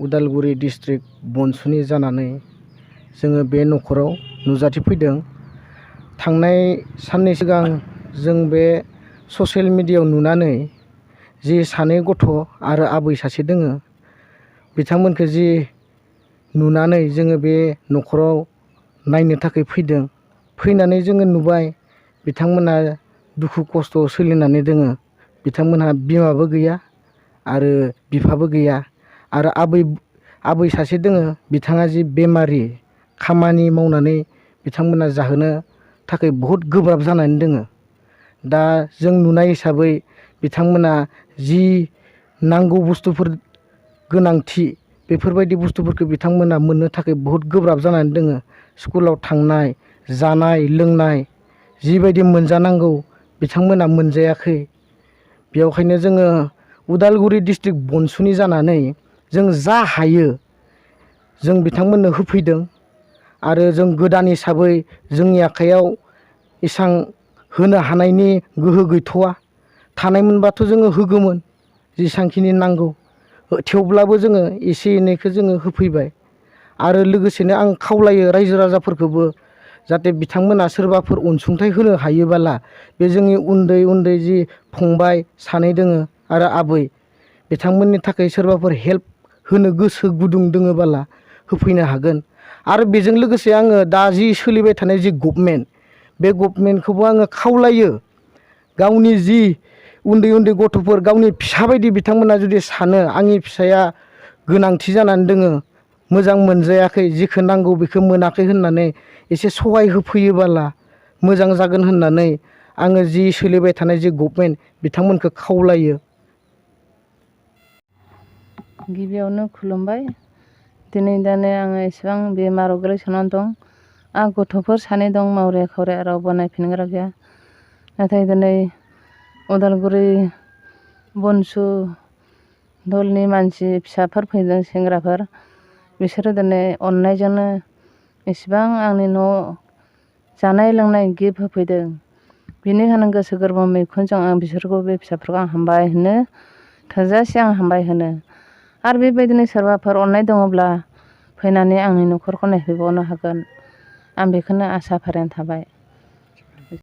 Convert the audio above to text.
Udalguri district बनसुनि जानानै जोङो बे न'खराव नुजाथिफैदों। थांनाय साननै सिगां जों बे ससियेल मिडियायाव नुनानै जि सानै गथ' आरो आबै सासे दोङो बिथांमोनखौ जि नुनानै जोङो बे न'खराव नायनो थाखाय फैदों। फैनानै जोङो नुबाय बिथांमोना दुखु खस्थ' सोलिनानै दोङो। बिथांमोनहा बिमाबो गैया आरो बिफाबो गैया आरो आबै सासे दोङो बिथाङा जि बेमारि खामानि मावनानै बिथांमोना जाहोनो थाखाय बहुद गोब्राब जानानै दोङो। दा जों नुनाय हिसाबै बिथांमोना जि नांगौ बुस्थुफोर गोनांथि बेफोरबायदि बुस्थुफोरखौ बिथांमोना मोननो थाखाय बहुद गोब्राब जानानै दोङो। स्कुलाव थांनाय जानाय लोंनाय जिबायदि मोनजानांगौ बिथांमोना मोनजायाखै। बेखायनो जोङो उदालगुरि डिस्ट्रिक्ट बनसुनि जानानै जों जा हायो जों बिथांमोननो होफैदों आरो जों गोदान हिसाबै जोंनि आखाइयाव एसां होनो हानायनि गोहो गैथ'वा। थानायमोनबाथ' जोङो होगौमोन जेसांखिनि नांगौ, थेवब्लाबो जोङो एसे एनैखौ जोङो होफैबाय। आरो लोगोसेनो आं खावलायो रायजो राजाफोरखौबो जाहाथे बिथांमोना सोरबाफोर अनसुंथाइ होनो हायोबोला बे जोंनि उन्दै उन्दै जि फंबाय सानै दोङो आरो आबै बिथांमोननि थाखाय सोरबाफोर हेल्प होनो गोसो गुदुं दोङोबोला होफैनो हागोन। आरो बेजों लोगोसे आङो दा जि सोलिबाय थानाय जि गभर्नमेन्ट बे गभर्नमेन्टखौबो आङो खावलायो गावनि जि उन्दै उन्दै गथ'फोर गावनि फिसा बायदि बिथांमोना जुदि सानो आंनि फिसाया गोनांथि जानानै दोङो मोजां मोनजायाखै जिखौ नांगौ बेखौ मोनाखै होननानै एसे सहाय होफैयोबोला मोजां जागोन होननानै आङो जि सोलिबाय थानाय जि गभर्नमेन्ट बिथांमोनखौ खावलायो। गिबियावनो खुलुमबाय। दिनै दानो आङो एसेबां बेमाराव गोग्लैसोनानै दं। आं गथ'फोर सानै दं मावरिया खावरिया रावबो नायफिनग्रा गैया। नाथाय दिनै उदालगुरि बनसु दलनि मानसि फिसाफोर फैदों सेंग्राफोर बिसोरो दिनै अननायजोंनो इसेबां आंनि न' जानाय लोंनाय गिफ्ट होफैदों। बेनिखायनो गोसो गोरबो मैखुनजों आं बिसोरखौ बे फिसाफोरखौ आं हामबाय होनो थोजासे आं हामबाय होनो। आरो बेबायदिनो सोरबाफोर अननाय दङब्ला फैनानै आंनि न'खरखौ नायफैबावनो हागोन। आं बेखौनो आसा फारिनानै थाबाय।